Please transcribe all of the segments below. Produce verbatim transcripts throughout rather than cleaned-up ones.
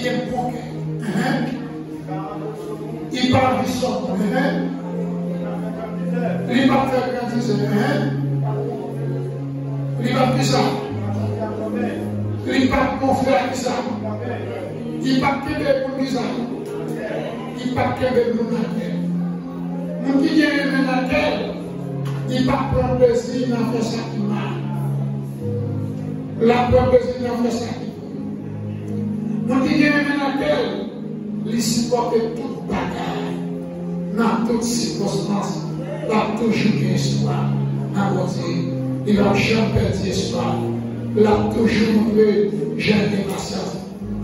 Gen bon kè. Enhen. Li pa anvi sòt moun. Enhen. Li pa fè grandizè. Enhen. Li pa kisa? Li pa gonfle ak kisa? Li pa kenbe moun kisa? Li pa kenbe moun atè. Moun ki gen renmen nan kè l, li pa pran plezi nan fè sa ki mal. L ap pran plezi nan fè sa ki bon. Moun ki gen renmen nan kè l, li sipòte tout bagay. Nan tout sikonstans, l ap toujou gen espwa nan Bondye. Li p ap janm pèdi espwa. L ap toujou montre jan l gen pasyans.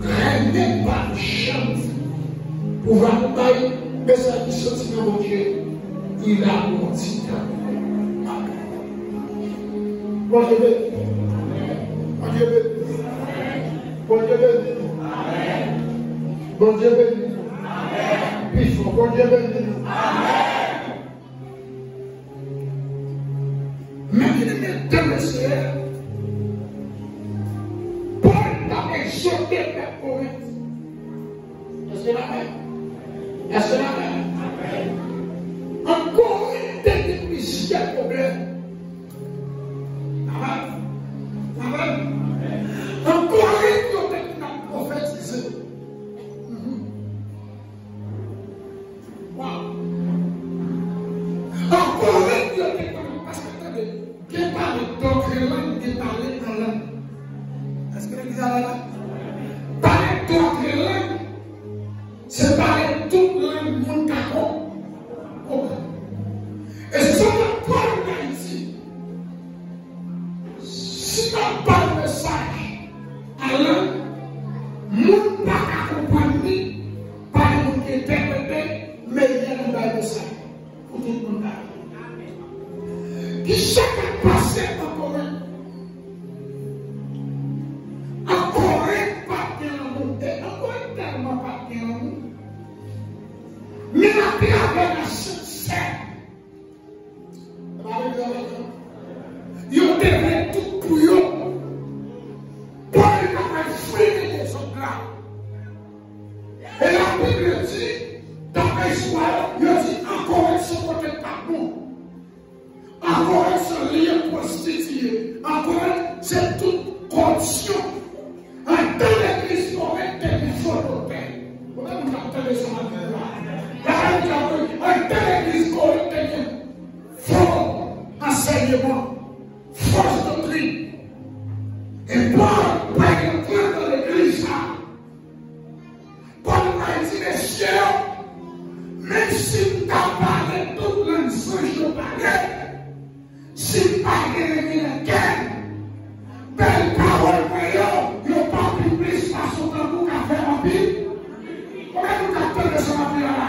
Renmen pa janm fini. Ou va nou bay mesaj ki soti nan Bondye. Il a bon ti tan. Bondye beni. Bondye beni. Bondye beni nou. Bondye beni nou. Pi fò, Bondye beni nou. Men ki te gen de mesye, Pòl t ap egzòte pèp Korent. Èske n amèn? Èske n amèn? An Korent te gen plizyè pwoblèm. Amèn. Amèn. An Korent yo te konn ap pwofetize. Mhm. Waw. An Korent yo te konn ap pase, tande, gen pale dòtre lang, gen pale an lang. Èske legliz la la? Pale dòtre lang, se pale tout lang moun ka kon-, konprann. E se sa k ap pran Ayiti. Si w ap bay mesaj a lang, moun pa ka konprann li, pa gen moun ki entèprete, men li bay mesaj pou tout moun ka konprann. Kisa k ap pase an Korent? An Korent pa t gen lanmou. E an Korent tèlman pa t gen lanmou. Men atravè la sent sè, yo te vle tout pou yo. Pòl ta pral frene lezòt la. E Labib di, daprè istwa yo, yo di an Korent se kote k pa bon. An Korent se lye pwostitiye. An Korent se tout kòripsyon. Antan legliz Korent te gen fo doktè. Konbyen moun k ap tande sa maten an? Antan legliz Korent te gen fo ansèyman, fo doktrin. E Pòl pral rantre nan legliz sa. Pòl pral di mesye yo, menm si m ta pale tout lang zanj yo pale, si m pa gen renmen nan kè m, bèl pawòl mwen yo, yo pa pi plis pase yon tanbou k ap fè anpil. Konbyen moun k ap tande sa m ap di la la?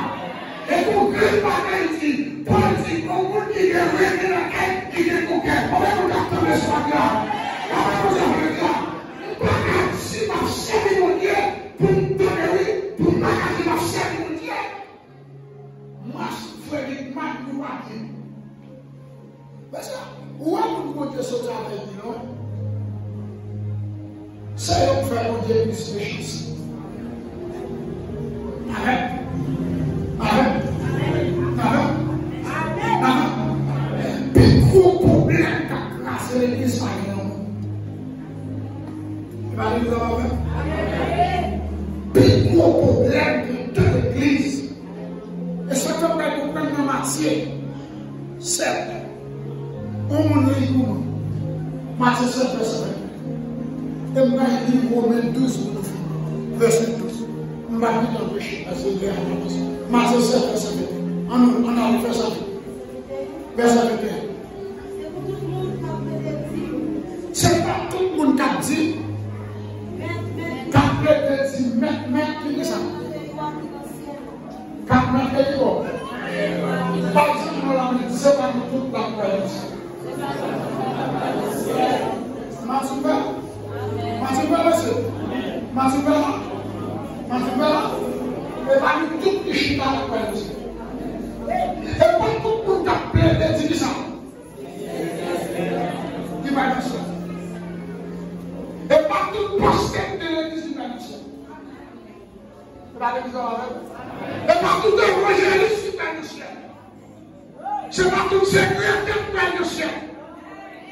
E pou grenn bagay di, Pòl di, yon moun ki gen renmen nan kè l, ki gen bon kè. Konbyen moun k ap tande sa m ap di la? Gade kote m ap di la. M pa ka di m ap sèvi Bondye pou m tande wi, pou m pa ka di m ap sèvi Bondye. Mwen frè Gitman nou pa byen. Paske ou wè moun Bondye soti avè l, non? Se yo k fè Bondye plis mechanste. Amèn. Amèn. Amèn. Amèn. Pi gwo pwoblèm k ap kraze legliz pa gen lanmou. E pa legliz la pa vre? Pi gwo pwoblèm de de legliz. E sa k fè m bay konprann nan Matye sèt. On moun li pou mwen. Matye sèt, vèsè venteyen. E m bay li Women douz pou nou fini. Vèsè douz. M pa vin anpeche, paske li a avanse. Matye sèt, vèsè venteyen. Ann, ann ale, vèsè venteyen. Vèsè venteyen. Se pa tout moun k ap di, k ap plede di, mèt, mèt, ki di sa? K ap mèt ki bon. Pa egzanp, nou la, men se pa nou tout k ap kwè nan sa. Mati fè? Mati fè, mesye? Mati fè la? Mati fè la? E pa nou tout ki chita la kwè nan sa. E pa tout moun k ap plede di ki sa? Ki pa nan sa. E pa tout pastè ki nan legliz ki pa nan sa. Se pa legliz la avè m. E pa tout evanjelis ki pral nan syèl. Se pa tout sekretè k pral nan syèl.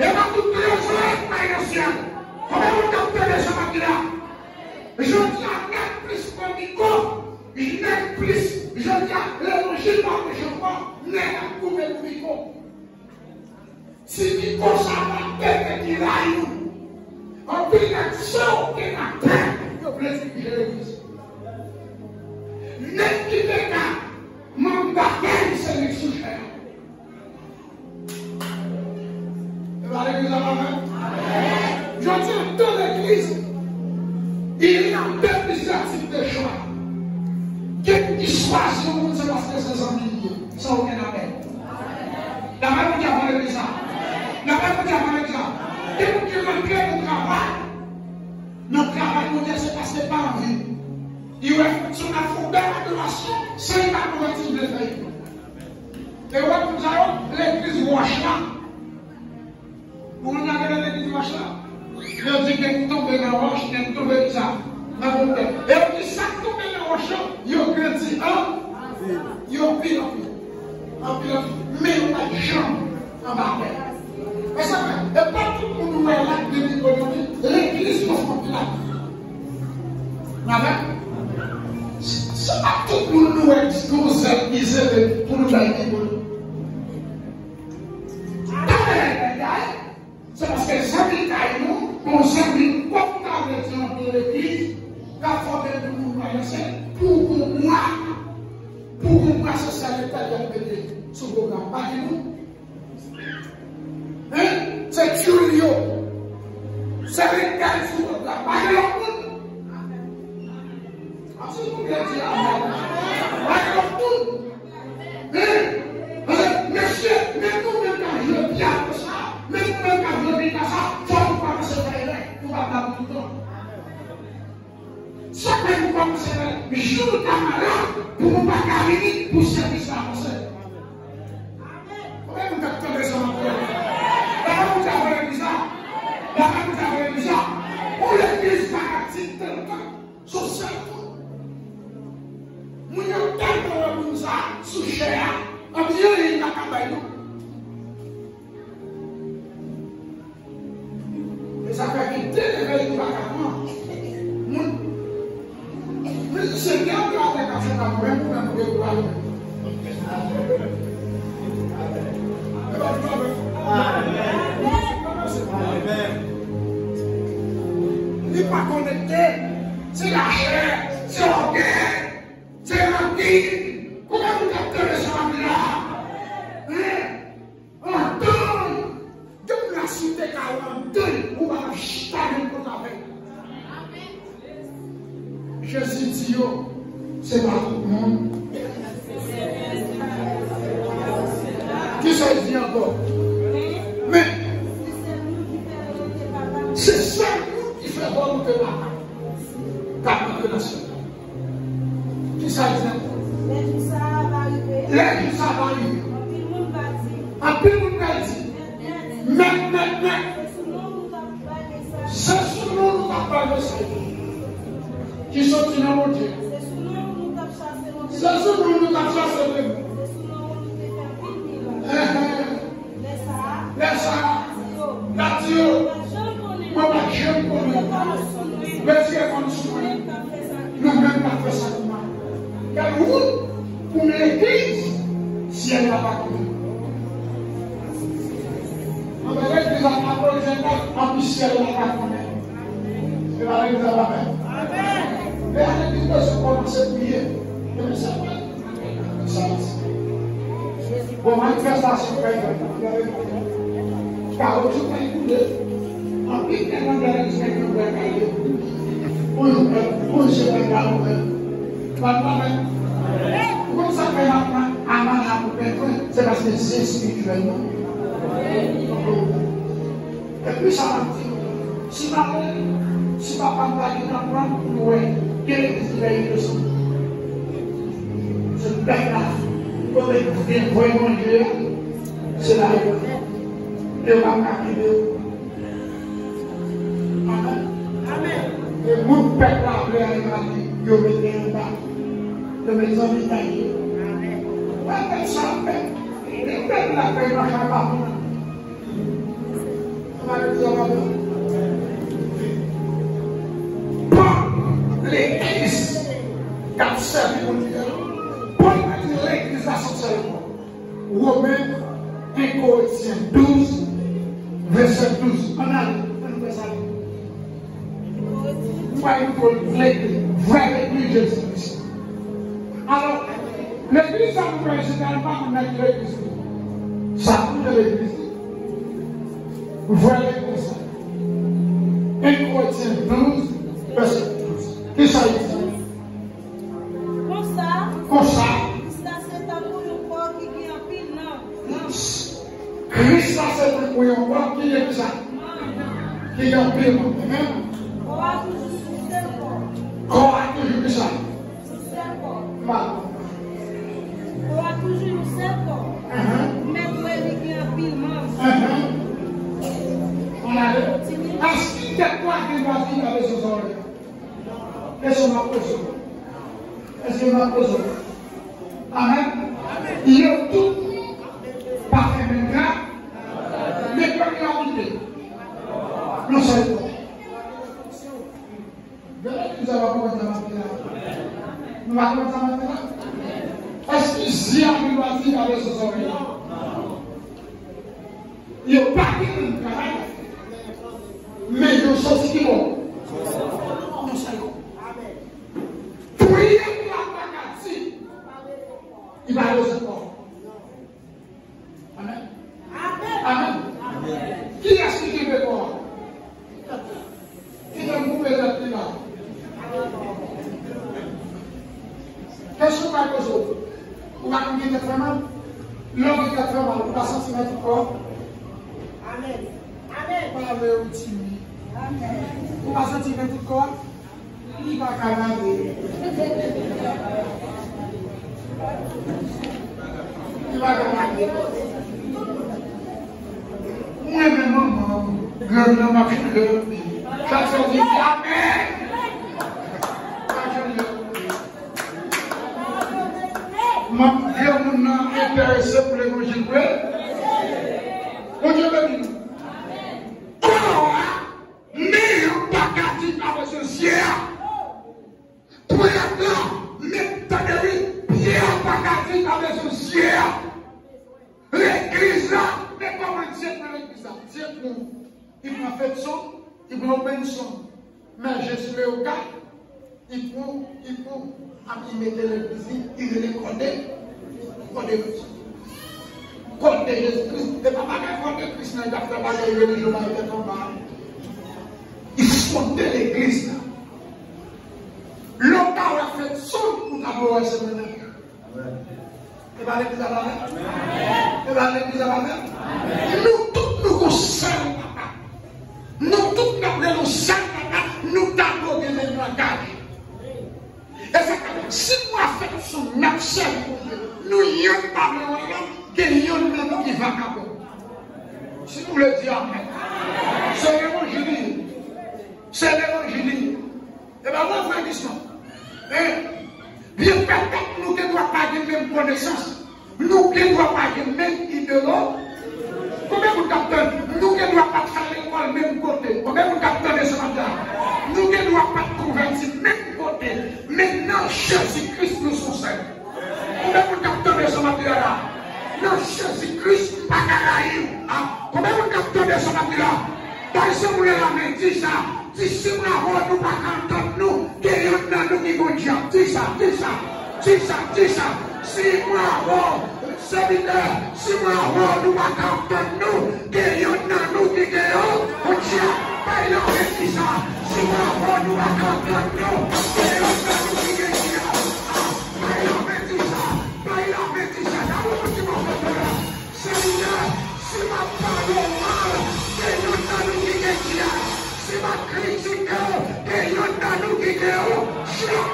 E pa tout trezorye k pral nan syèl. Konbyen moun k ap tande sa maten an? Jodi a, nèg plis pran mikwo, nèg plis, jodi a, levanjil pa preche ankò, nèg ap koupe pou mikwo. Ti mikwo sa va pete ki lay nou. Anpil nèg san okenn atè, yo vle dirije legliz. Nèg ki te ka manm batay se nèg sou chè a. E pa legliz la pa fè. Jodi an, dans legliz, il y a de plizyè tip de chwa. Gen moun ki chwazi yon moun se paske se zanmi li ye, san okenn apèl. Dapre Bondye avan legliz la. Dapre Bondye avan legliz la. Gen moun ki rantre nan travay. Nan travay Bondye se paske pa anvi. Li wè se yon ap fè yon bèl adorasyon, san li pa konvèti, li vle fè li. E wè moun sa yo, legliz wòch la. Moun nan gen legliz wòch la. Yo di gen ki tonbe nan wòch, gen ki tonbe nan sa. Nan pwoblèm. E yo di sa k tonbe nan wòch yo, yo grandi an, yo pi anpil. Anpil anpil. Men yo pa t janm anba tè. E sa fè, e pa tout moun ou wè la k gen mikwo nan men, legliz yo fè anpil anpil. N avè m? Se pa tout moun nou wè ki gon zèl ki sere pou nou bay mikwo. Pa bay bagay. Se paske zanmi kay nou, bon zanmi, kòm ta vle di anpil legliz, ka fòme pou nou balanse, pou gon mwa, pou gon mwa se sèl Letènèl mete sou pwogram. Pa gen nou? Hein? Se tchoul yo. Se Letènèl sou pwogram. Pa gen lòt moun? Atis nou byen di amèn. Wè lòt moun. Men, men, mesye, men nou menm k ap jwe pyano sa, men nou menm k ap jwe gita sa, fò nou kòmanse fè erè pou pa t la pou toutan. Sa fè nou kòmanse fè, jou nou ta malad, pou nou pa ka vini, pou sèvis la avanse. Konbyen moun k ap tande sa maten an? Dapre Bondye avan legliz la. Dapre Bondye avan legliz la. Yon legliz pa ka di tantan. Sou sèl moun. Moun yo tèlman wè moun sa a sou chè a, anpil anyen li pa ka bay non. E sa fè gen de leve li pa ka pran. Moun, men se gen anpil afè k ap fèt avè w, men ou menm ou dekouraje. Li pa konekte. Se lachè, se ògèy, se rankin. Kòman nou t ap tande sa maten an? Hein? Antann, gen moun la si w te ka wè antann, ou pa t ap chita menm kote avè l. Jezi di yo, se pa tout moun. Kisa l di ankò? Men, se sèl moun ki fè volonte Papa k ap rantre nan syèl la. Kisa l di ankò? Lè jou sa a va rive. Lè jou sa a va rive. Anpil moun va di. Anpil moun va di. Mèt, mèt, mèt. Mèt, mèt, mèt. Se sou non nou t ap bay mesaj. Se sou non nou t ap bay mesaj. Ki soti nan Bondye. Se sou non nou t ap chase move. Se sou non nou t ap chase move. Se sou non nou te fè vin pi ba. Lè sa a, lè sa a, n ap di yo, mwen pa t janm konnen. Retire kò n sou mwen. Nou menm k ap fè sa pou mwen. Kèl wout pou m legliz, syèl la pa konnen. Anben legliz la pa konnen, anpi syèl la pa konnen. Se pa legliz la pa fè. E a legliz bezwen kòmanse priye. E men sa vre. Bon, manifestasyon fèt. Kawotchou fèt koule. Anpil nèg andan legliz fèt nan bwè kale. Pou nou fè, pou nou fè kawotchou. Ou konn sa fè maten an, Amana pou pèt mwen, se paske se espirityèl non. Epi sa m ap di nou, si pa, si papa m pa gen nan plan pou nou wè, gen legliz ki pèdi leson. Se pèp la, kote pou gen vrè manje a, se la yo. E yo pa ka kenbe yo. Amen. Amen. E moun pèp la vle ale pati, yo mete yo anba. Mezanmi, tande. Wè, pèp sa, pèp, pèp la fè machin pa pou nou. Sa va di, sa va di. Pòl, legliz k ap sèvi Bondye a. Pòl pa di legliz la se sèl Women en Korentyen douz, vèsè douz. Ann ale, ann nou fè sa. Mwen, nou konn legliz, vrè legliz Jezi Kris. Alò, legliz sa nou kwè se pa konn nèg legliz li. Sa nou legliz li. Vrè legliz sa. En Korentyen douz, vèsè douz. Kisa l di? Konsa, Konsa, Kris la se tankou yon kò ki gen anpil nanm. Kris la se tankou yon kò ki gen kisa? Ki gen anpil manm. Amen. Kò a toujou sou sèl kò. Kò a toujou kisa? Sou sèl kò. Kò a toujou yon sèl kò. Ahan. Men vre li gen anpil manm. Ahan. Ann ale. Èske tèt kò a gen dwa di pa bezwen zòrèy? Kesyon m ap poze w. Èske m ap poze w? Amèn? Yo tout pa fè menm gra, men kòm yo abite nan sèl kò. Gade ki sa w ap konprann sa m ap di la. Nou pa konprann sa m ap di la? Èske zye a gen dwa di pa bezwen zòrèy la? Yo pa gen menm travay, men yo soti ki bò? Yon sèl kò. Priyè la pa ka di li pa bezwen kò. Amèn. Amèn. Kiyès ki kenbe kò a? Kite m koupe tèt li la. Kesyon m ap poze w. Ou pa konn gen tèt fè mal? Lè w gen tèt fè mal, ou pa santi nan tout kò a? Amèn. Amèn. Pale ou timid. Amèn. Ou pa santi nan tout kò a? Li pa ka lave. Li pa ka lave. Mwen menm manman, grann nan m ap chanje. Chak fwa w di amèn. M ap chanje. M ap granmoun nan enterese pou levanjil vre. Bondye beni nou. Kò a, men an pa ka di pa bezwen zye a. Prèt la, men tande wi, pye a pa ka di pa bezwen zye a. Legliz la, men kòman Dye pran legliz la? Dye pran, li pran fèt sonn, li pran obenn sonn. Men Jezi le oga, li pran, li pran, ap li mete legliz li, li rele kòde, kòde Kris. Kòde Jezi Kris. E pa bagay kòde Kris nan, li t ap fè bagay relijyon, bagay tèt anba. Li sonde legliz la. Lè w ta wè fèt sonn, ou ta dwe wè se mwen menm. E pa legliz la pa fèt? E pa legliz la pa fèt? Nou tout nou gon sèl papa. Nou tout n ap rele yon sèl papa, nou ta dwe gen menm langaj. E sa k fè, si nou a fèt ansanm, n ap sèvi Bondye, nou yonn pa vle wè lòt, gen yonn nan nou ki vakabon. Si nou vle di amèn. Se levanjil li ye. Se levanjil li ye. E pa vre, frè Christian? Hein? Byen petèt nou gen dwa pa gen menm konesans. Nou gen dwa pa gen menm idelo. Konbyen moun k ap tann? Nou gen dwa pa t fè lekòl menm kote. Konbyen moun k ap tande sa m ap di la? Nou gen dwa pa t konvèti menm kote. Men nan Jezi Kris, nou se yon sèl. Konbyen moun k ap tande sa m ap di la la? Nan Jezi Kris, m pa ka rayi w. A, konbyen moun k ap tande sa m ap di la? Bay yon moun lamen, di sa. Di, si mwen avè w, nou pa ka antann nou, gen yonn nan nou ki gon dyab. Di sa, di sa, di sa, di sa. Si mwen avè w, sèvitè, si mwen avè w, nou pa ka antann nou, gen yonn nan nou ki gen yon, yon dyab. Bay lamen, di sa. Si mwen avè w, nou pa ka antann nou, gen yonn nan nou ki gen dyab. A, bay lamen, di sa. Bay lamen, di sa. Sa vle di mwen konprann la. Senyè, si m ap pale w mal, gen yonn nan nou ki gen dyab. Si m ap kritike w, gen yonn nan nou ki gen yon dyab.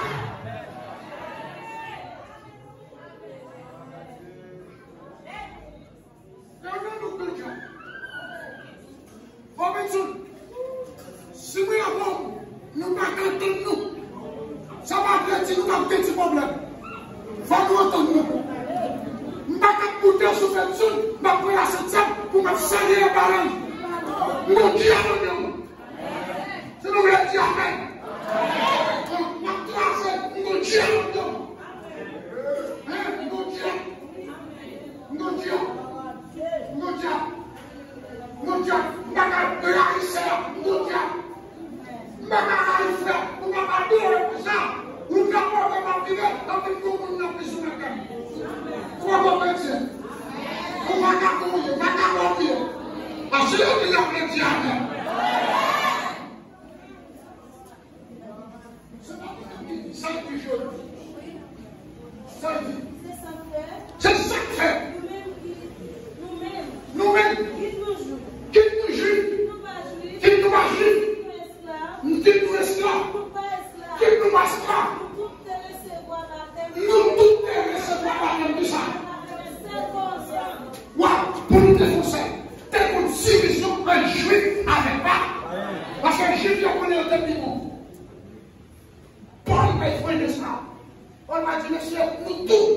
Gen yonn nan nou ki gen dyab. Robinson, si mwen avè w, nou pa ka antann nou. Sa pa vle di nou p ap gen ti pwoblèm. Fò nou antann nou. M pa ka koute sou Facebook, m ap pran la sentsèn pou m ap salye yo paran. M gon dyab anndan mwen. Si nou vle di amèn. M ap kraze, m gon dyab anndan mwen. Hein, m gon dyab. M gon dyab. M gon dyab. M gon dyab. M pa ka rayi sè a, m gon dyab. M pa ka rayi frè, ou pa ka adore konsa. Ou ka pòte m ap vire, anpil gwo moun nan pi sou mèt m. Fò bon Bondye. Ou vakabon ou ye, vakabon ou ye. Pase yo ki lè vle di amèn. Se pa mwen ki di, sa l di jodi. Sa l di. Se sa k fè. Se sa k fè. Nou menm ki, nou menm. Nou menm. Kit nou jwi. Kit nou jwi. Kit nou pa jwi. Kit nou pa jwi. Kit nou esklav. Kit nou pa esklav. Kit nou pa esklav. Nou tout te resevwa batèm. Nou tout te resevwa batèm de sa. Batèm sèl kozan. Wa, pou nou te fè sa, te konn divizyon ant Jwif avèk pa. Paske Jwif yo konnen yo te pi bon. Pòl bay fwen de sa. Pòl pa di, mesye, nou tout.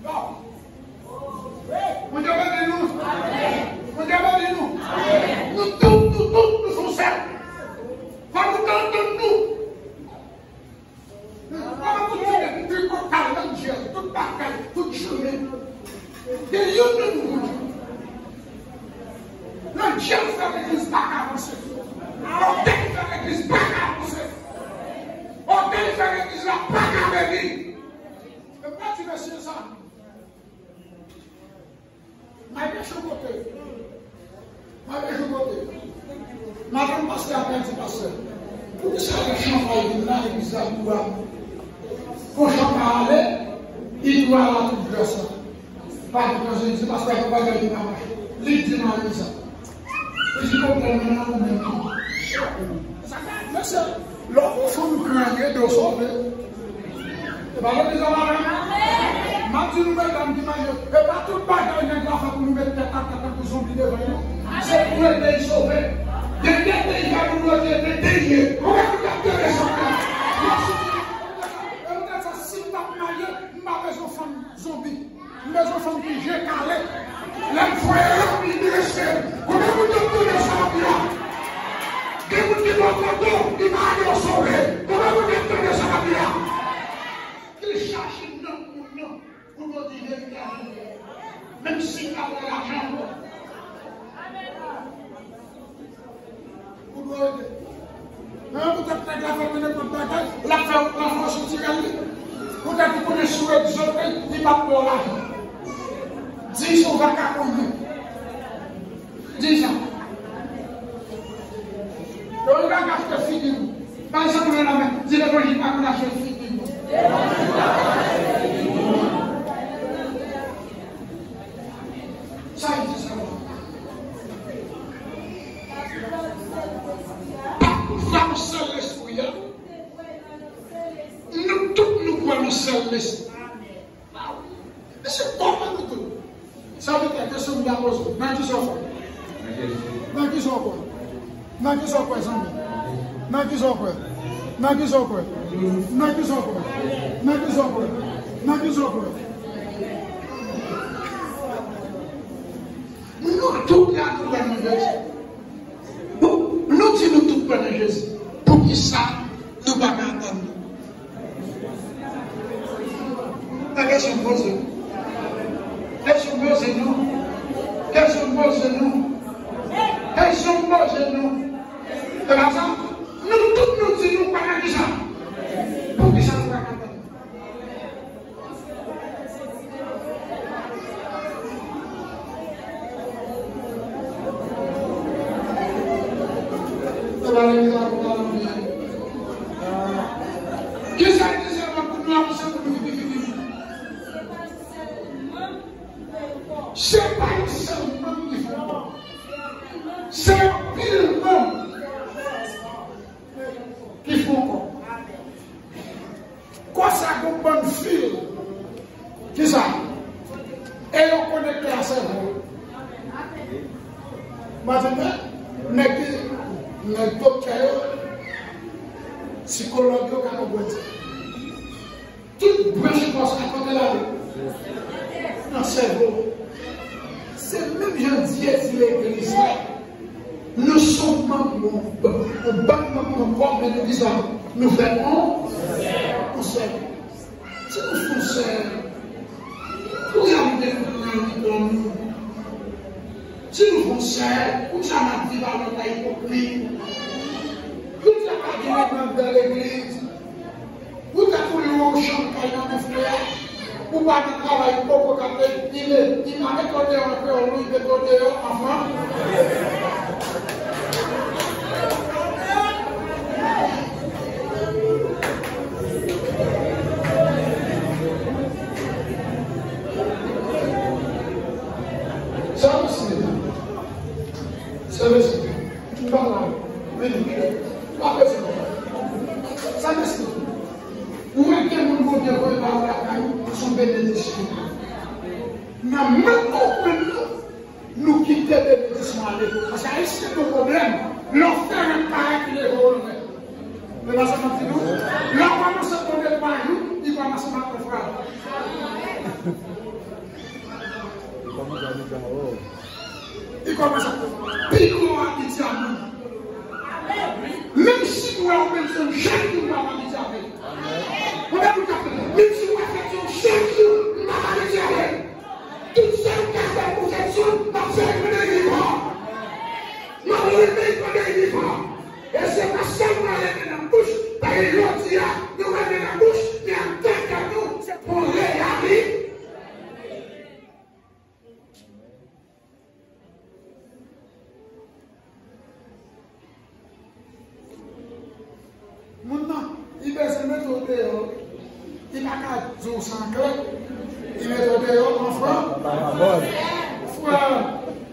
Bon. Bondye beni nou. Bondye beni nou. Nou tout, nou tout, nou sou sèl. Fò nou antann nou. Kòman pou di tripotay nan dyèl, tout bagay, tout jounen. Gen youn nan nou Bondye. Nan dyèl fè legliz pa ka avanse. Ògèy fè legliz pa ka avanse. Ògèy fè legliz la pa ka beni. E pa ti mesye sa. M al yon kote. M al yon kote. Madanm pastè a pral di pastè, poukisa lè chanpay vin la, legliz la tou a? Kon chanpay ale, li tou a la tout grasa. Pa di pastè, li di pastè, pou bagay li pa mache. Li di mari sa. Li di pwoblèm nan ou menm tou. Sa ka, mesye, lè w gon fanm gran, ede w sove. E pa legliz la pa vre? M ap di nou medam ki marye, e pa tout bagay nèg la fè pou nou met tèt atè tankou zonbi devan l non. Se pou ede l sove. Gen de peyi pa pou bloke, de peyi. Ou pa pou tande sa. E poutèt sa, si m t ap marye, m pa bezwen fanm zonbi. M bezwen fanm ki je kale. Lè m voye l, li blese m. Konbyen moun k ap tande sa maten an? Gen moun ki bò kote w, li pa ede w sove. Konbyen moun k ap tande sa maten an? Ki chache nan moun nan pou w di verite a. Menm si l pa ba w lajan ankò. Ou dwe ede. Men poutèt nèg la fè nenpòt bagay, l ap fè, l ap fè w soti rèl li. Poutèt ou konnen si w egzote, li p ap ba w lajan. Di se yon vakabon li ye. Di sa. Yo, li pa ka achte figi nou. Bay sa moun nan men. Di levanjil pa konn achte figi nou. Sa l di sa la. Pa pou fwa nan sèl Lespri a. Nou tout nou kwè nan sèl Lespri. Mesye, kòman nou tout? Sa vle di kesyon m ta poze w, nan kisa w kwè? Nan kisa w kwè? Nan kisa w kwè, zanmi? Nan kisa w kwè? Nan kisa w kwè? Nan kisa w kwè? Nan kisa w kwè? Nan kisa w kwè? Nou tout la nou kwè nan Jezi. Bon, nou di nou tout kwè nan Jezi. Poukisa nou pa ka antann nou? Sa kesyon m poze. Kesyon m poze nou. Kesyon m poze nou. Kesyon m poze nou. Se pa sa? Nou tout nou di nou kwè nan kisa? Poukisa nou pa ka antann nou? Kisa ki se lòt kout la pou se moun ki pi fini? Se pa yon sèl manm ki fè kò. Se anpil manm ki fè kò. Kò sa gon bann fil. Kisa? E yo konekte a sèvo. Mwen di men, nèg ki, nèg doktè yo, sikològ yo ka konprann sa. Tout Branch pòs la kote l ale? Nan sèvo. Se menm jan Dye di legliz la, nou se yon manm, yon bann manm nan kò, men legliz la, nou fè yon, yon sèl. Si nou fè yon sèl, pou gade kote nou pran nou. Si nou fè yon sèl, poukisa n ap viv avèk la ipokrit? Poukisa pa gen lòt nan legliz? Ou ta tou lwe yon chanm kay nan men frè a. Ou pa nan travay, ou poko ka peye. Li le, li pa mete w deyò an kreyòl, li mete w deyò an fran. Sa mesye, sa mesye, m pa la, men, pa bezwen. Sa mesye. Ou wè gen moun Bondye voye ba ou lakay ou, se yon benediksyon. Nan menm konprann nou, nou kite benediksyon ale. Paske Ayisyen gen yon pwoblèm, lè w fè rèd parèt, li leve w anlè. Men pa sa m ap di nou, lè w kòmanse tonbe twa jou, li kòmanse bat yon frap. Li kòmanse pi gwo abitye a moun. Menm si nou wè yon moun se yon jèn moun, pa abitye avè l. Ou menm ou kapte, menm si ou wè fèt yon jèn moun, pa abitye avè l. Tout sa ou ka fè pou fèt yon, m ap fè l pandan li vivan. M ap renmen l pandan li vivan. E se pa sèlman renmen nan bouch, paske jodi a, nou renmen nan bouch, men anndan kè nou, se pou reyalite. Moun nan, li bezwen mete w deyò. Li pa ka di w sa an klè. Li mete w deyò an fran. Parabòl. Frè,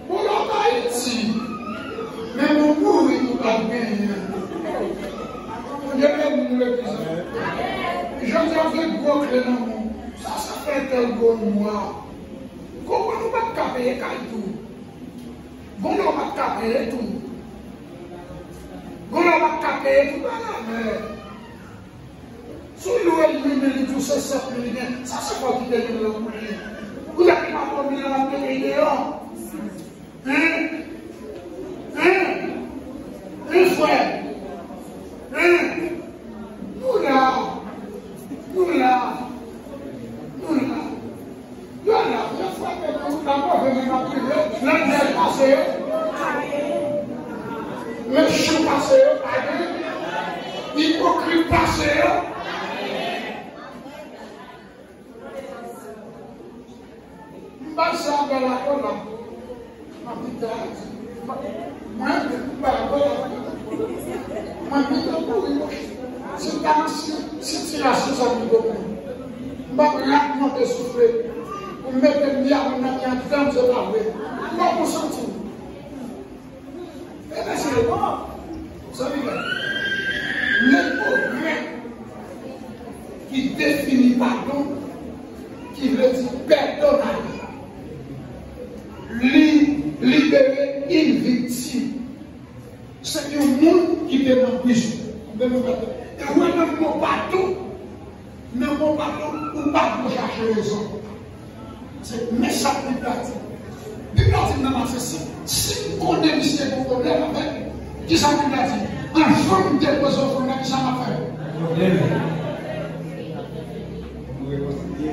bon, lòt Ayiti. Men bon, mouri nou pa genyen. Bondye beni nou legliz la. Jodi a gen gwo kle nan men w. Sa, sa fè tèl gwo nwa. Konprann ou pa t ka peye kay tou. Gon lè w pa t ka peye tou. Gon lè w pa t ka peye tou, pa lavè. Si w lwe l, li menm li di w se sèt mil li gen, sa se fò ki te gen lè w pou li. Ou ta ki pa fò mil an, l ap mete l deyò. Hein? Hein? Hein, frè? Hein? Nou la. Nou la. Nou la. Yo la, yo frape nou, la move men nan prive, lè nèg pase yo. Mechan pase yo, pa gen. Ipokrit pase yo. M pa sa bèl akò la. M ap di, mwen, m pa bèl akò la. Mwen, m te kouri, mwen. Si m ta nan si-, sitiyasyon sa, m te kouri. M pa p rat monte soufle. Pou m mete m di a moun nan ki anndan m, se pa vre. Kòman w santi w? Ebyen, se bon. Sa vle di, le mo grèk ki defini padon, ki vle di pèdonari, li libere, in victi. Se yon moun ki te nan prizon. Ou gen dwa pèdonari. E wè nan mo padon, nan mo padon, ou pa dwe chache rezon. Se, men sa Bib la di. Bib la di nan Matyè senk, si m konnen misye gen pwoblèm avè m, kisa Bib la di? Anvan m depoze ofrann nan, kisa m ap fè? Nou rekonsilye.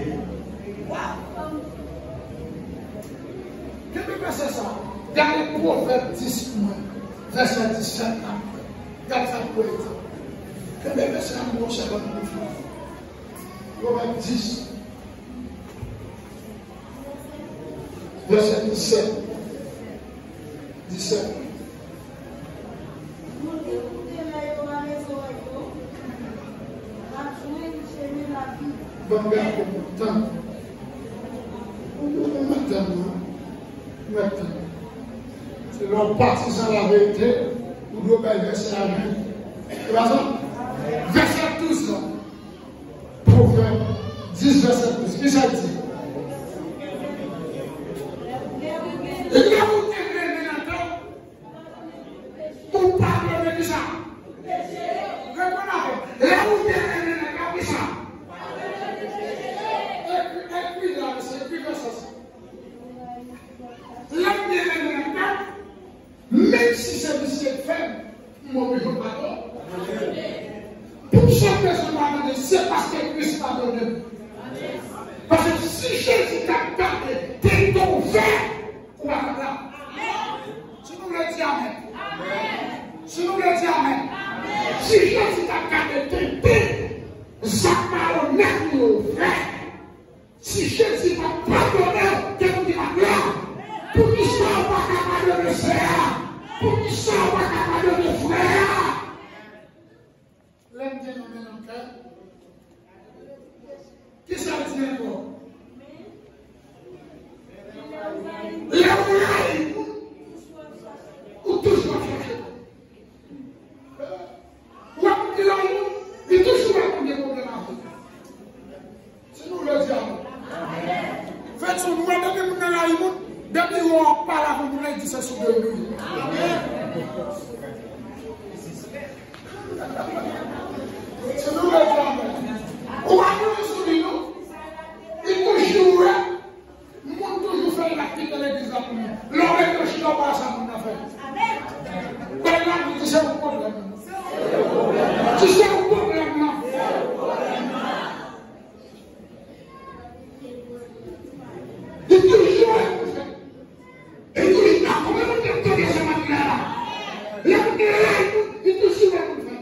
Kenbe vèsè sa. Gade Pwovèb dis pou mwen, vèsè disèt la. Gade sa pou mwen. Kenbe vèsè a, m gon sèl lòt pou fini. Pwovèb dis, vèsè disèt. Disèt. Moun ki koute lè yo rale zòrèy yo, va jwenn chemen lavi. Ban m gade pou mwen, tann. Ou, ou, ou mèt tann, non? Ou mèt tann. Se lè w patizan laverite, ou dwe bay vèsè a jwenn. Se pa sa? Vèsè douz lan. Pwovèb dis vèsè douz, kisa l di? Lè ou te renmen nan tè w, ou padone kisa? Reponn avè m. Lè ou te renmen nan tè w, kisa? Paske Kris padone m. Paske si Jezi t ap gade tenten ouvè, ou pa t ap la. Si nou vle di amèn. Si nou vle di amèn. Si Jezi t ap gade tenten zak malonèt nou yo ouvè, si Jezi pa t padone, ke nou te pa t la. Poukisa ou pa ka padone sè a? Poukisa ou pa ka padone frè a? Lè m gen yon men nan kè, kisa l di ankò? Lè w rayi moun, ou toujou ap chache. Ou ap rayi moun, li toujou ap gen pwoblèm avè w. Si nou vle di amèn. Fè sou nou, depi moun nan rayi moun, depi ou ap pale avè moun nan, li di se sou de nou. Si nou vle di amèn. Ou pa konnen sou li, non? Li toujou wè, moun toujou fè l ap kite legliz la pou li. Lè w mete w chita, ou pa wè sa moun nan fè. Bagay la, li di se ou pwoblèm nan. Di se ou pwoblèm nan. Li toujou wè pou fè. Li toujou nan kòman moun te tande sa maten la. Lè moun te rayi moun, li toujou wè pou fè.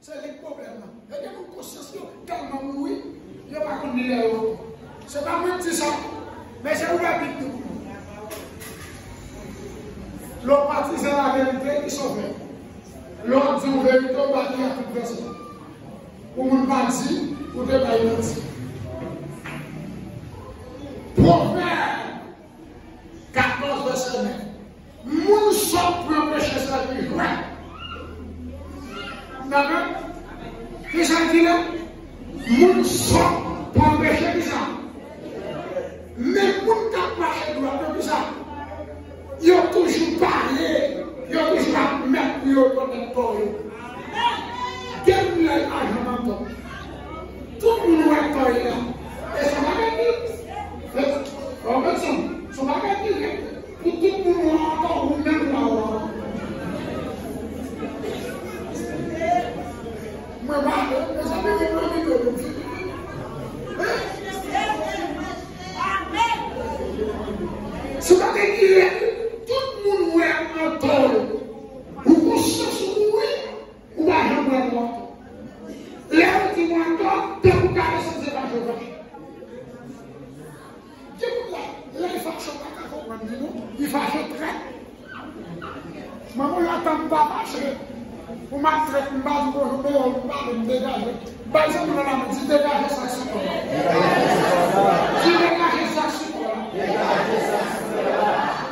Se li k pwoblèm nan. E gen moun konsyans yo tèlman mouri, yo pa konn li lè yo ankò. Se pa mwen k di sa, men se ou Labib di pou nou. Lè w pa di se laverite ki sove. Lè w ap di yon verite, ou pa di ak tout vèsyon. Pou moun pa di, ou te bay manti. Pwovèb katòz vèsè ven. Moun sòt pran peche sèvi jwèt. Dakò? Kisa l di la? Moun sòt pran peche kisa? Men moun k ap mache dwat yo kisa? Yo toujou pale, yo toujou ap mèt pou yo rekonèt tò yo. Gen moun la pa janm antò. Tout moun wè tò yo la. E se bagay ki, e, e, se bagay ki rèd. Pou tout moun wè antò, ou menm la wè antò. Mwen pa, mezanmi, mwen pa vin yo. Se bagay ki rèd. Tout moun wè antò yo. Ou konsyans ou mouri, ou pa janm wè mò ankò. Lè yo di mò ankò, tankou karese se pa Jewova. Gen moun la, lè l fache, ou pa ka konprann li non. Li fache trèt. Manman, yo ap tann m pa fache. Ou m ap trèt, m pa di bonjou, men yo pale, m degaje. Bay zanmi w nan lamen, di degaje sa k sou kò l la. Di degaje sa k sou kò l la.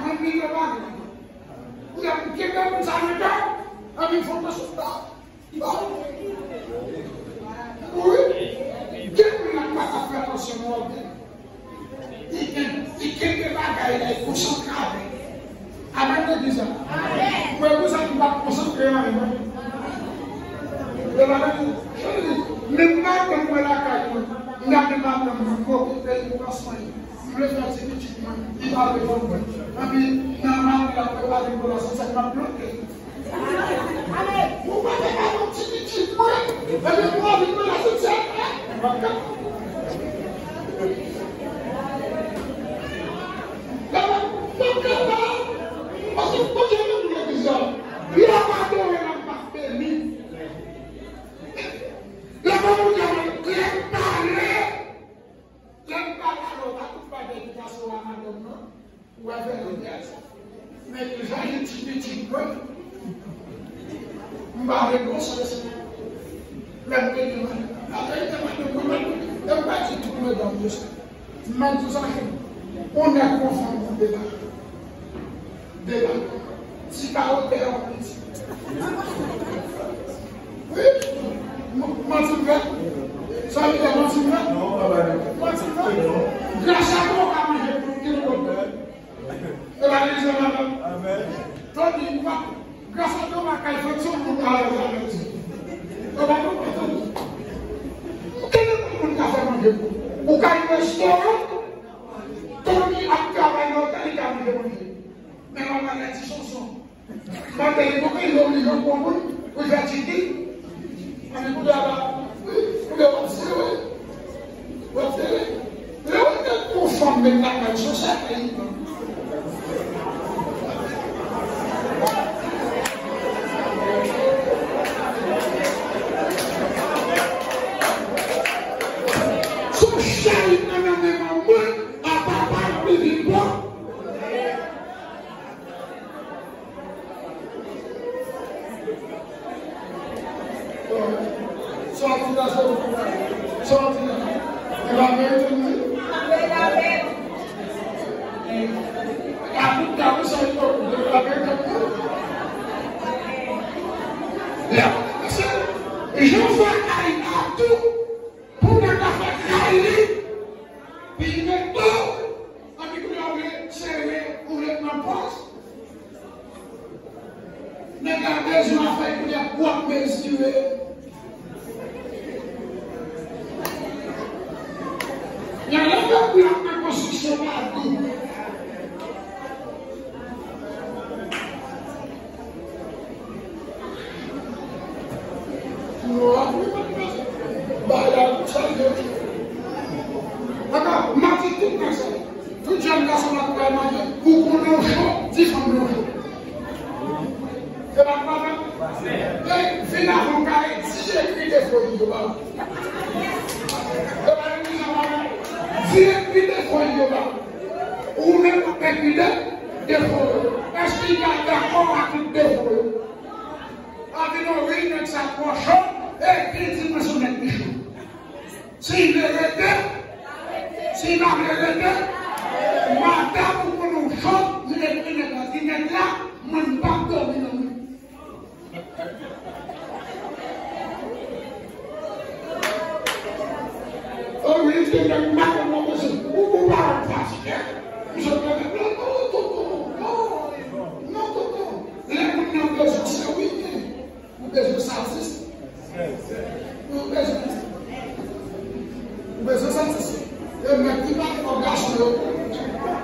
Mwen di yo pale. Ou ta kenbe moun sa nan kè w, anpi fòk mwen sot la. Wi. Gen moun nan pa ka fè atansyon nan ògèy. Li gen, li gen de bagay la, li konsantre avè l. Amèn, legliz la. Mwen, pou sa, m pa konsantre nan anyen. Legliz la, menm madanm mwen lakay mwen, m gade madanm mwen, m okipe li pou pran swen li. M vle fè ti pitit mwen, li pa vle konprann. Epi, nan mari la prepare m pou l asosye, m ap bloke. Ou pa te ka yon ti pitit mwen, epi pou anvi mwen la soti a, m ap ka. M ap ka pa, paske Bondye renmen legliz la. Lè w adore la, m ap beni. Lè Bondye renmen, lè m pale, lè m pale, alò, pa tout bagay ki pase a madanm nan. Ou wè fè lòt yè sa. Men jan li ti pitit mwen, m pa vle bon sans. Lè m te di mwen, apre li te mande mwen, mwen, mwen, m pa di tout medam yo sa. M ap di w sa, yon nèg konfòm pou deba. Deba. Ti kawotè yon piti. Wi. M-, manti m fè? Sa vle di manti m fè? Non, papa, non. Manti m fè? Non. Gras a Bondye ou ka manje pou kile kòb. E pa legliz la, papa. Amèn. Tony, ou pa, gras a Bondye ou pa kay fè ti moun ka ale avèk ti. E pa nou, pa Tony. Kile kòb moun ka fè manje pou ou? Ou kay restoran, Tony ap travay nan otèl, li ka manje manje. Men papa, lè ti sonson. Mande li pou ki yo li yo pou moun, pou fè tiki. Wi, kounye a la, wi, kounye a w ap tire, wi. W ap tire. Lè w te gon fanm menm lakay, se sa k te. Se yon chayit nan nan men manman, a papa l pi vin pran. Sòti la, sòti la. Sòti la. E pa verite, non? Amen, amen. Akout, akout, sa yo, e pa verite, non? Lè w pase, jan w fè kay la tou, pou nèg la fè kay li, pi neto, anpi kounye a w vle sere, ou vle pran pòz. Nèg la bezwen afè kounye a w ap mezire. Y a lè fè blòk nan konstriksyon pa dou. Bagay la, sa l ye. Papa, m ap di tout nèg sa. Tout jèn gason k ap pral marye, ou konnen w cho, di fanm nan w cho. Se pa vre? E vin avan w kare, di ekri defo li yo ba ou. Se pa vre, di ekri defo li yo ba ou. Ou menm, ekri de, defo yo. Èske li ta dakò ak tout defo yo? Avin o wi, nèg sa twò cho, e ki di mwen se nèg ki cho. Si l vle rete, si l pa vle rete, madanm ou konnen w cho, li rete nèg la, di nèg la, mwen m p ap dòmi nan men. O wi, se nèg madanm nan, mesye, ou, ou pa wè pastè, misye te di, non, non, tonton, non, non, tonton. Lè moun nan bezwen sewite, ou bezwen satisfè. Ou bezwen, ou bezwen satisfè. E nèg ki pa fè gason yo,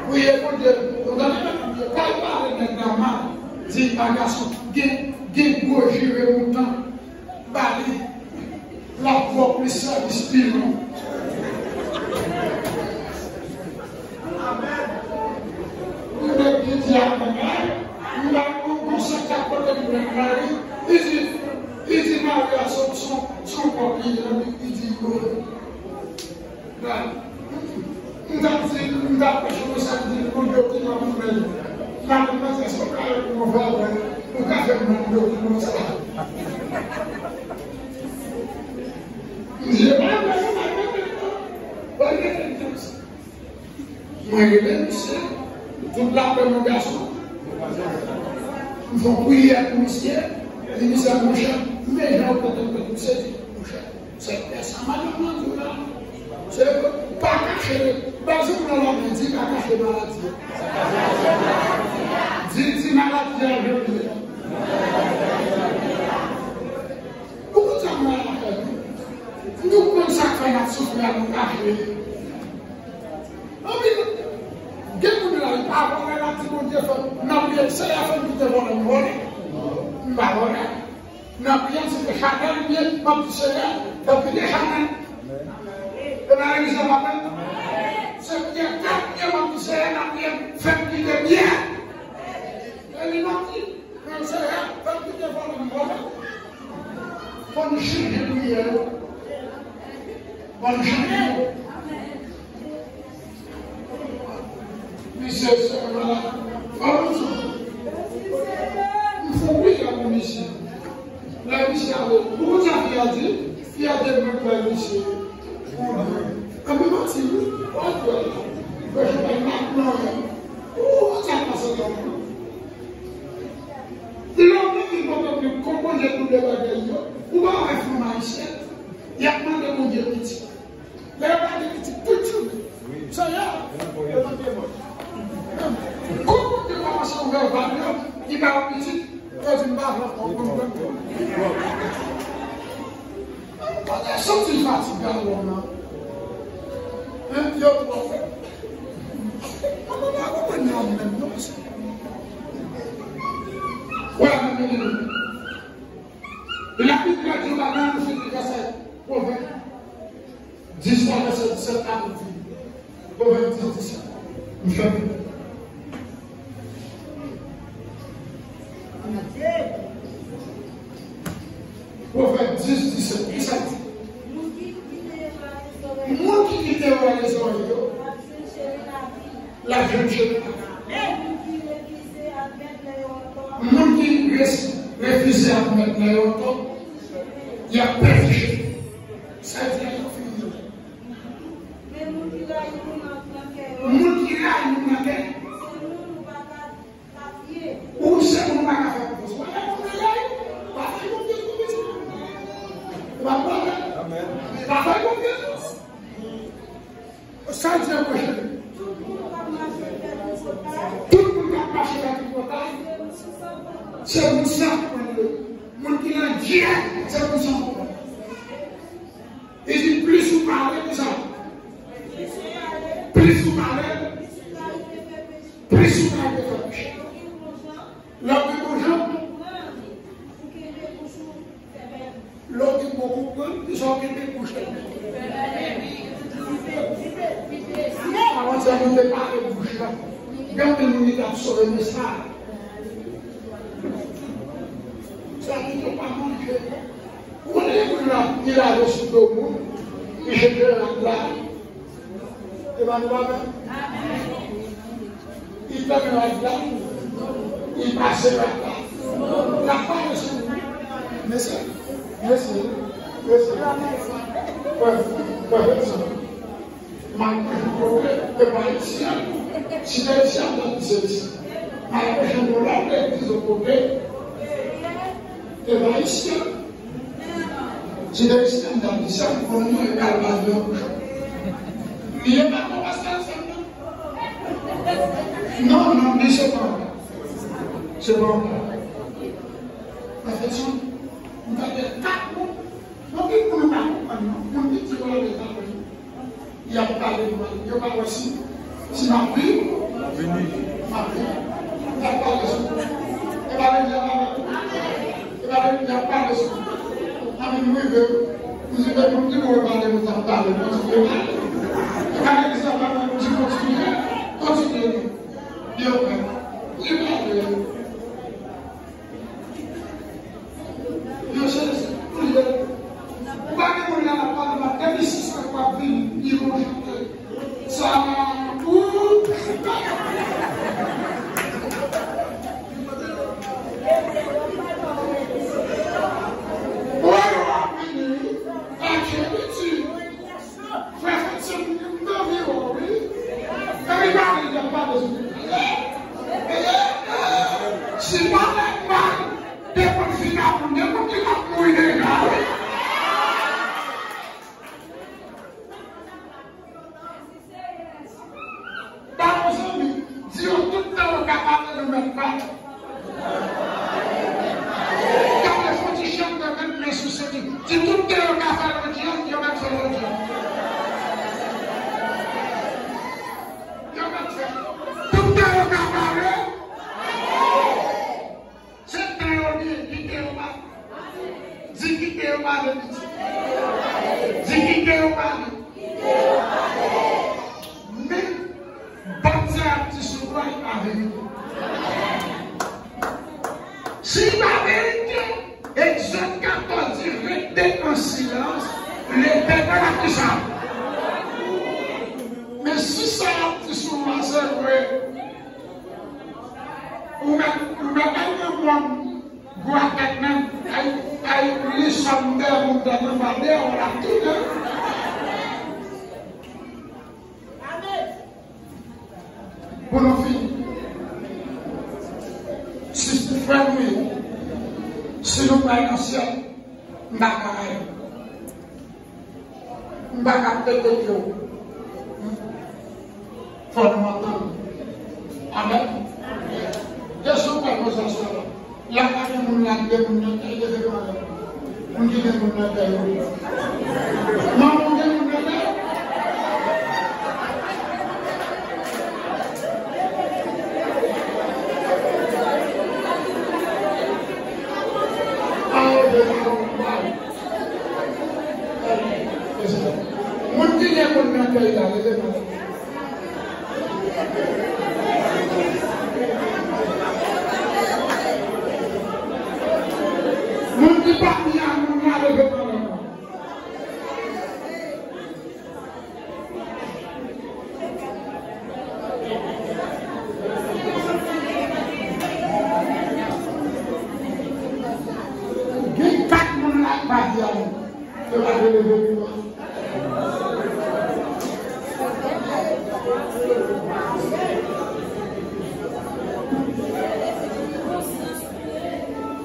priye Bondye, ou tande nèg yo, pa pale nèg la mal, di a gason, gen, gen gwo jire mouton, ba li. L ap fè w plis sèvis pi lwen. Amèn. Ou mèt di amèn, m pa konn konsèy k ap pote m pran mari. Li di, li di mari a se, se, se yon kòk li ye, li di wi. Gad. M t ap di, m t ap preche konsa, m di, Bondye, ou ki nan mwen. M ap mande si w ka fè pou mwen, ou ka fè m mande w konsa. M di, e pa vre, e pa vre, e pa vre. Mwen rele misye, tout lapè mon gason. M fè yon priyè pou misye, e misye, monchè, men jan w kontan misye di, monchè. Se, se sa madanm nan di w la. Se pa kache, baz ou pran lòt di pa kache maladi a. Di, di maladi a jan l ye. Ou konn sa mwen la fè nou? Nou konn sa k fè n ap soufri a, nou kache. Anpil, gen moun la, li pa vòlè, l ap di Bondye fè m, n ap priye, Seyè fè m kite vòlè, m vòlè. M pa vòlè. Nan priyè, se te chanèl li ye, m ap di, Seyè, fè m kite chanèl. E nan legliz la, m ap se priyè tèt li ye, m ap di, Seyè, nan priyè, fè m kite byen. E li manti. Men Seyè, fè m kite vòlè, m vòlè. Fò n chanje priyè yo. Fò n chanje. Misye se malad. Fò nou sou. M fè wi a pou misye. Lè misye ale, ou konn sa fi a di? Fi a di mwen bay misye. Anpi manti wi. Ou konn sa pase la. Lè w vin kote m, konpòte nou de bagay yo, ou pa wè fanm ayisyen, y ap mande Bondye pitit. Lè yo mande pitit, tout jounen. Seyè, yo mande mwen. Kòman te kòmanse ouvè vag yo, li ba yo pitit, yo di m pa vle ankò, konn pran. Mwen te santi fatig a lòm nan. Hein, yo twò fè. Mwen pa konprann lòm menm, non, mesye. Wè, mwen, mwen, mwen. Lapid la di yon bagay, nou fini. Vèsè Pwovèb dis la, vèsè disèt la, nou di. Pwovèb dis, disèt. M fèmen. Pwovèb dis, disèt. Kisa l di? Moun ki kite yo ale zòrèy yo, l ap jwenn chemen lavi. Moun ki refize admèt lè yo antò, y ap pèdi chemen. Sa di a yo fini. Men moun ki rayi moun nan kè yo. Moun ki rayi moun nan kè. Se moun ou pa ka, ka fye. Ou se moun ou pa ka fè konfyans. Ou pa fè konfyans, pa fè konfyans, konfyans. Ou pa fè konfyans. Amèn. Pa fè konfyans. Sa di ankò, cheri? Tout moun k ap mache nan tripotay, se moun san pwen yo. Moun ki nan dyè, se moun san pwen. Li di, plis ou pale, plis sa. Plis ou pale, plis ou pale fè peche. Lè w gen bon jan, lè w gen bon konprann, se sa w gen de bouch la. Avan sa, nou te pale bouch la. Gen anpil moun ki t ap sove mesaj. Sa ki te pa manje. Ou konnen gen moun la, li lave sou do moun, li jete rad la. E pa nou pa menm? Li fèmen rad la, li pase rad la. L ap pale sou nou. Mesye, mesye, mesye. Frè, frè, frè, frè. M al pran kote, e pa isi a. Si te isi a, m t ap di se isi. M al pran yon lòt legliz yon kote, e pa isi a. Si te isi a, m t ap di sa, m konnen mwen e kal baz yo. Li e pa konpasyal sa, non. Non, non, li se pa. Se pa. Anfèt, m t ap di kat moun. Anpil moun pa konprann, non. Moun ki di yo ale, y ap pale mal. Yo pa wè si, si m ap viv. M ap viv. Y ap pale sou mwen. E pa legliz la pale. E pa legliz la pale sou mwen. Anpil moun rive. M di, men moun ki pou pale, nou t ap pale. Kontinye pale. E pa legliz la pale, m di, kontinye. Kontinye. Yo pè. Li pale. Yo se, se, ou pa gen moun la, la, la, la, depi sis lè w ap vini, li bon jan ke sa, ou, ou ap vini, ak piti. Frè Fritz, m, m anvi wè w, wi. Fè li pale, li ap pale sou li. Si pale mal, depi l fin ap, depi l ap mouri deja, wi. Ba yon zanmi, di yo tout tan yo ka pale, nou mèt pale. Gade fò ti chante, met men sou senti. Di tout tan yo ka fè lodyans, yo mèt fè lodyans. Yo mèt fè. Tout tan yo ka pale. Se tan yo genyen, kite yo pale. Di kite yo pale, pitit. Di kite yo pale. Men, bann sa y ap di sou nou a, li pa verite. Si li pa verite, Egzòd katòz di, rete an silans, Letènèl ap ki sa? Men si sa y ap di sou nou a, se vre. Ou mèt, ou mèt al nan mòn, gwo atèt nan, ay, ay, li sòm dèyè moun dèyè nan ba dèyè w la tounen. Pou nou fini. Si frè nou ye, si nou pral nan syèl, m pa ka rayi. M pa ka pete ke w. Fò nou antann. Amèn. Kesyon mwen poze aswè la. Lakay gen moun la ki gen moun nan kay, leve men w. Moun ki gen moun nan kay yo. Manman w gen moun nan kay? Ah, ok, dakò, bye. Kèy la, leve men w. Moun ki pa byen ak moun la, leve men w. Gen kat moun la k pa byen. Yo pa vle leve pou mwen.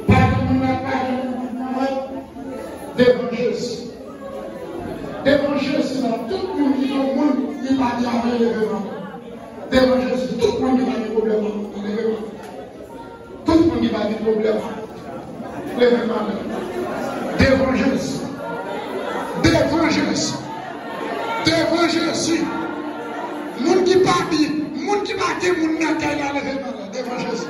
Pa gen moun nan pa gen moun nan mwen. Devan Jezi. Devan Jezi la, tout moun ki gen moun, li pa gen afè leve men. Devan Jezi, tout moun ki pa gen pwoblèm an, leve men. Tout moun ki pa gen pwoblèm, leve men. Devan Jezi. Devan Jezi. Devan Jezi. Moun ki pa bi, moun ki pa gen moun nan kay la, leve men. Devan Jezi.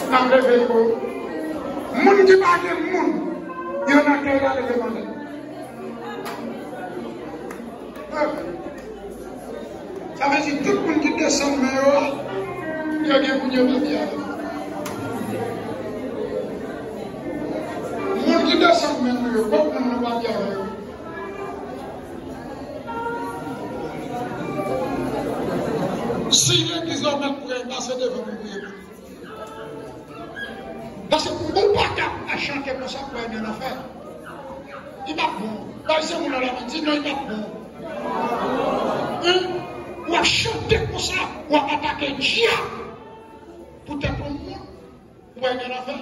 N ap leve yo. Moun ki pa gen moun, yo nan kay la, leve men. Sa vle di tout moun ki desann men yo a, yo gen pou yo pa byen avè yo. Moun ki desann men nou yo, pòp moun nou pa byen avè yo. Si legliz la w mèt priye, pase devan pou priye pou li. Paske ou pa ka ap chante konsa pou al nan lanfè. Li p ap bon. Bay se moun nan la di non, li p ap bon. Hein? W ap chante konsa, w ap atake dyab. Poutèt yon moun, ou pa gen afè.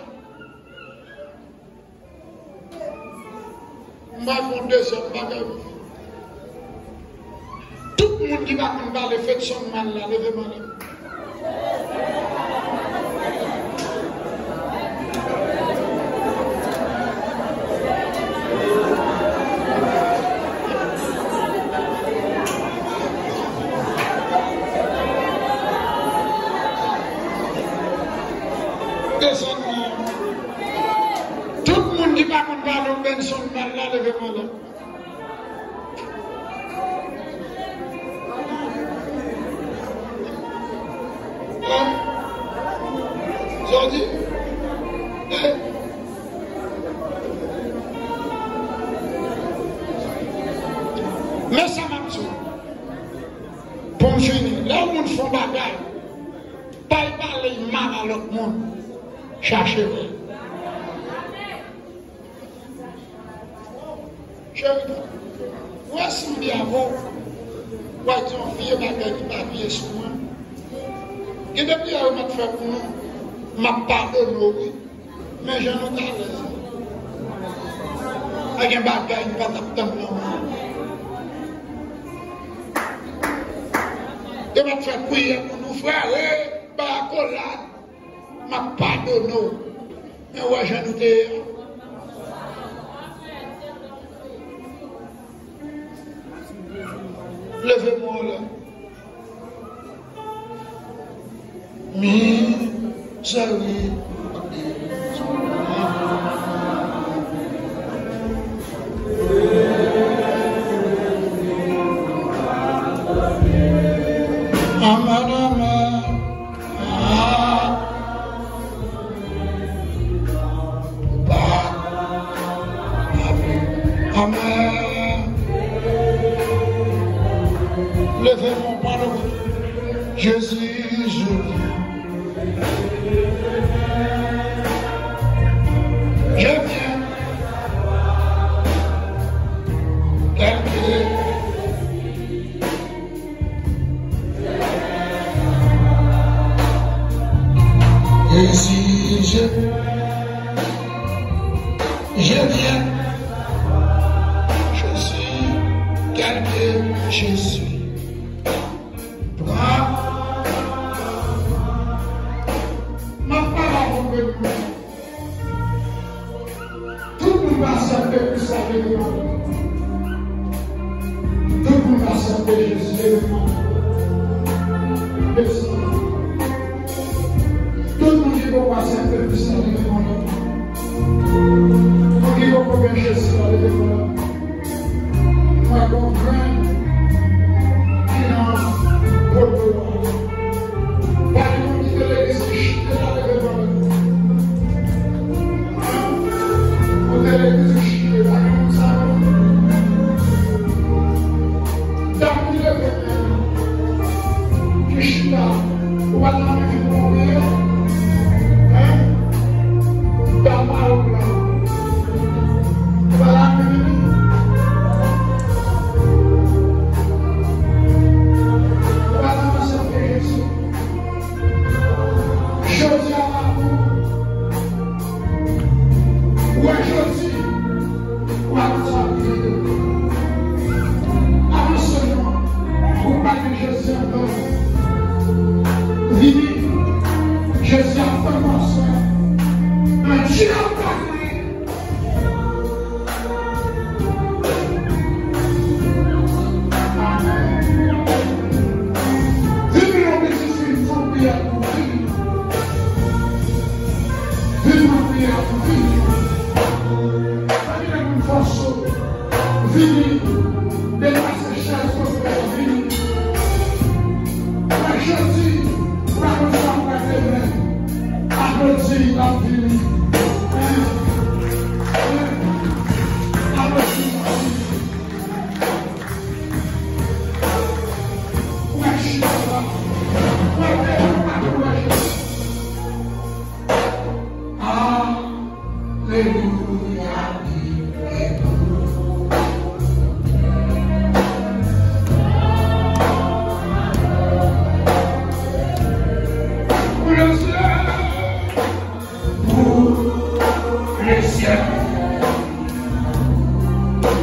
M va fè yon dezyèm bagay pou fè. Tout moun ki pa konn pale, fè t sonn mal la, leve men w. Desann men. Tout moun ki pa konn pale, ou benn sonn mal la, leve men w. Hein? Sa w di? Hein? Men sa m ap di w. Pou m fini, lè yon moun fè yon bagay, pa al pale mal a lòt moun. Chache vre. Cheri, ou wè si m byen avè w, w a di yon vye bagay ki pa vye sou mwen. Gen de bagay ou mèt fè pou nou, m ap padone w, wi. Men jan nou t alèz la. Pa gen bagay m pa t ap tann nan men w. Yo mèt fè priyè pou nou, frè, wi, bay akolad. M ap padone w. Men w wè jan nou te ye a. Leve men w anlè. Mizèrikòd. Amèn, amèn. Ah. Amèn. Leve men w, padone. Jezi, je viens. Je viens. Tel que Jésus, je, je viens. Je suis tel que je suis. Pran. M ap pale avè w. Tout moun k aksepte Kris la, leve men w. Tout moun k aksepte Jezi, leve men w. Desann. Jezi a, leve men w. Moun ki poko gen Jezi a, leve men w. Mwen gon grenn ki nan poto a. Pa gen moun ki te legliz ki chite la, leve men w. Ou te legliz ki chite, pa gen moun sa non. Dam ki leve men l, ki chita, ou pa t anvi vin pou priyè? Hein? Dam maron la, ou pa t anvi vini? Ou pa t anvi aksepte Jezi? Jodi a pa pou ou. Ou wè jodi, ou pa konn sa pou vini. Avanse non, ou pa gen Jezi ankò. Vini, Jezi ap tann ou aswè. Bondye ap tann ou. Vini, yon pitit fi, fon priyè pou vini. Vini, yon priyè pou vini. Pa gen moun fòse w. Vini, depase chèz kote w vini. Mwen jodi, ou pa konn sa ou pral demen. Aplodi, l ap vini. Aplodi, l ap vini. Alelouya. Pou le syèl.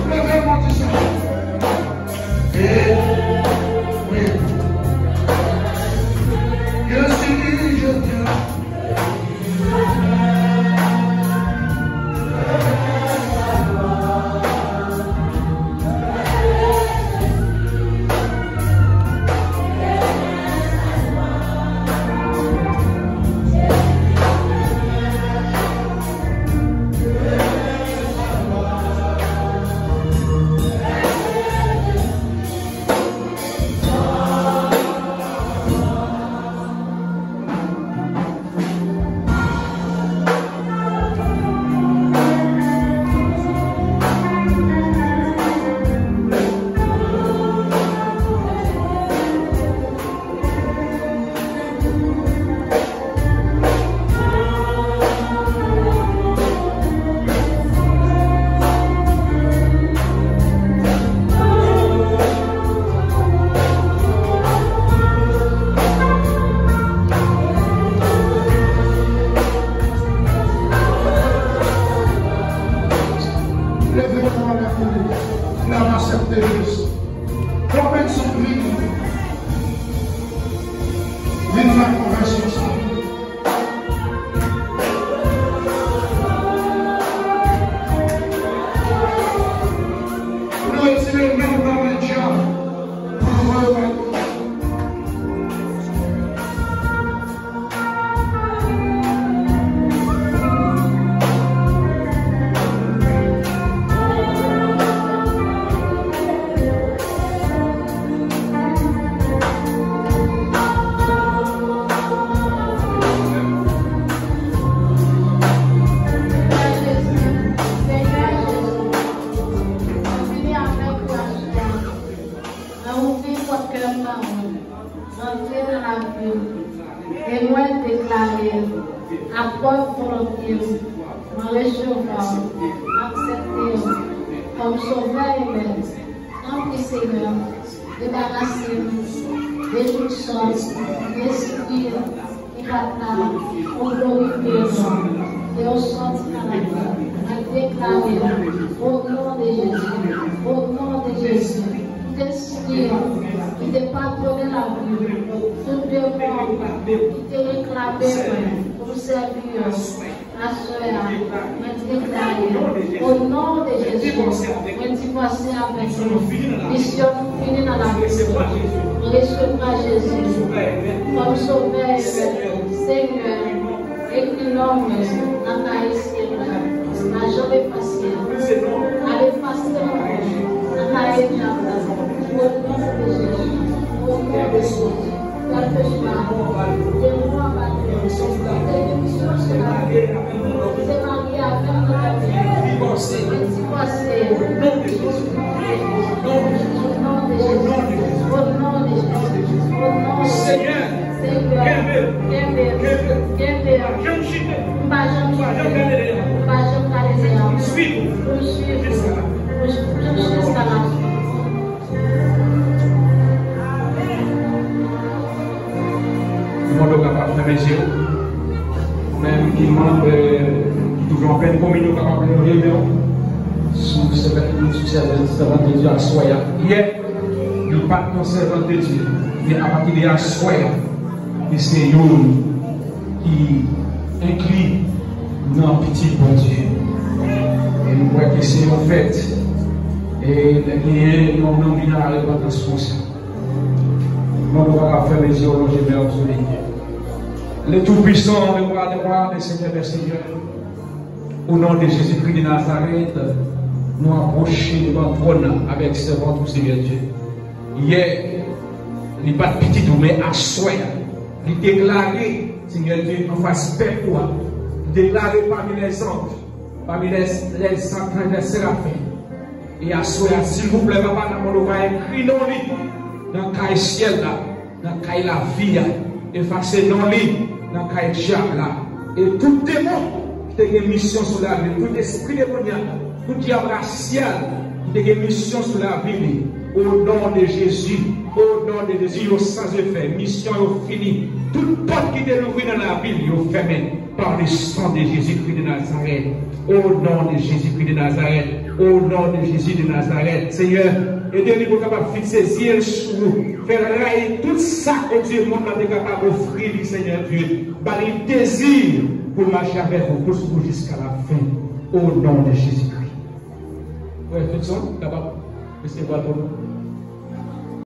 Leve men w, di sa. E wi. Yo si je t'aime. Leve men w anlè pou li. Lè w aksepte Jezi. Konvenk sou vini. Vin fè konvèsyon sa. Pou nou retire men nou nan men dyab, pou nou voye bay Bondye. Mwen ouvri pòt kè m ba ou. Antre nan lavi m. E mwen deklare, apwòp volonte w, mwen resevwa w, aksepte w kòm Sovè e Mèt. Tanpri, Senyè, debarase m de tout sòt lespri ki pa t la pou glorifye non w, ke w sòti nan lavi m. Mwen deklare, o non de Jezi, o non de Jezi, tout espri ki te padone lavi m, tout demon ki te reklame mwen pou m sèvi yo, aswè a, mwen deklare, o non de Jezi, mwen divòse avèk nou. Misyon nou fini nan lavi m. Mwen resevwa Jezi kòm Sovè e Mèt. Senyè, ekri Non, men, nan kay syèl la, pa janm efase. Al efase ankò nan kay dyab la. O non de Jezi. O non de Jezi. Kèlkeswa demon anba nou, se demisyon sou lavi nou. Se marye avè m nan lavi nou. Divòse. Divòse. O non de Jezi. O non de Jezi. O non de Jezi. O non de Jezi. Senyè. Senyè, kenbe l. Kenbe l. Kenbe l. Kenbe l. Pa janm chite. Pa janm chite. Pa janm gade dèyè. Pa janm gade dèyè. Swiv ou. Pou swiv ou. Jiska la fen. Pou, pou jiska la fen. Mwen, nou kapab fèmen je w. Ou menm ki manm, eh, ki toujou an plen kominyon, ou kapab leve men w sou sèvant, sou sèvant, sèvant de Dye aswè a. Yè, li pa t yon sèvant de Dye. Men apati de aswè a, li se youn ki enkli nan pitit Bondye. E nou kwè ke se yon fèt. E lè genyen yon nonm vin a la repantans konsa. Mwen, nou pa ka fèmen je w, lonje men w sou li. Le Tout-Puissant, le Roi des Rois, le Seigneur des Seigneurs. Au nom de Jésus-Christ de Nazareth, nou apwoche devan twòn nan avèk sèvant ou, Senyè Dye. Yè, li pa t pitit ou, men aswè a, li deklare, Senyè Dye, anfas pèp ou a, li deklare pami lèzanj, pami lè, lèzanj, lè serafen. E aswè a, silvouplè, Papa, nan mond ou va enkri non li nan kay syèl la, nan kay lavi a, efase non li nan kay dyab la. E tout demon ki te gen misyon sou lavi l, tout espri demonyak, tout dyab rasyal ki te gen misyon sou lavi li, o non de Jezi, o non de Jezi, yo san efè, misyon yo fini. Tout pòt ki te louvri nan lavi l, yo fèmen. Par le sang de Jésus-Christ de Nazareth. Au nom de Jésus-Christ de Nazareth. Au nom de Jésus de Nazareth. Senyè, ede li pou l kapab fikse zye l sou ou. Fè l rayi tout sa, o Dye, mond lan te kapab ofri li, Senyè Dye. Ba li dezi pou l mache avèk ou, pou l swiv ou jiska la fen. Au nom de Jésus-Christ. Frè Fredson kapab resevwa l pou nou.